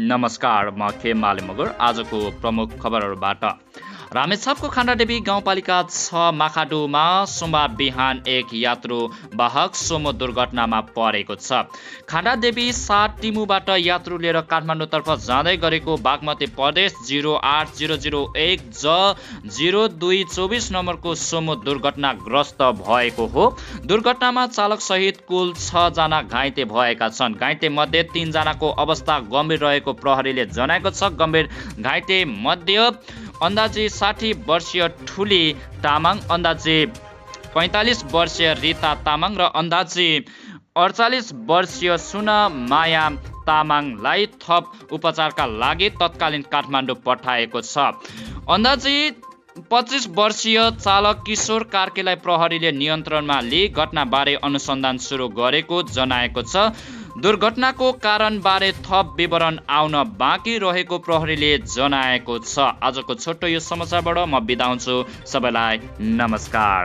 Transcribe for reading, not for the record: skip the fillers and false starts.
नमस्कार, म खेमाले मगर। आजको प्रमुख खबरहरूबाट रामेछापको खाण्डादेवी गाउँपालिका 6 माखाडुमा सोमबार बिहान एक यात्रु वाहक सोमो दुर्घटनामा परेको छ। खाण्डादेवी 7 टिमुबाट यात्रु लिएर काठमाडौँतर्फ जाँदै गरेको बागमती प्रदेश 08001 ज 0224 नम्बरको सोमो दुर्घटनाग्रस्त भएको हो। दुर्घटनामा चालक सहित कुल 6 जना घाइते भएका छन्। घाइते मध्ये 3 जनाको अवस्था गम्भीर रहेको प्रहरीले जनाएको छ। गम्भीर घाइते मध्ये अन्दाजी 60 वर्षीय ठुली तामाङ, अन्दाजी 45 वर्षीय रिता तामाङ र अन्दाजी 48 वर्षीय सुना माया तामाङलाई थप उपचारका लागि तत्कालीन काठमाडौँ पठाएको छ। अन्दाजी 25 वर्षीय चालक किशोर कार्कीलाई प्रहरीले नियन्त्रणमा लिई घटनाबारे अनुसन्धान सुरु गरेको जनाएको छ। दुर्घटनाको कारणबारे थप विवरण आउन बाँकी रहेको प्रहरीले जनाएको छ। आजको छोटो यो समाचारबाट म बिदा हुन्छु। सबैलाई नमस्कार।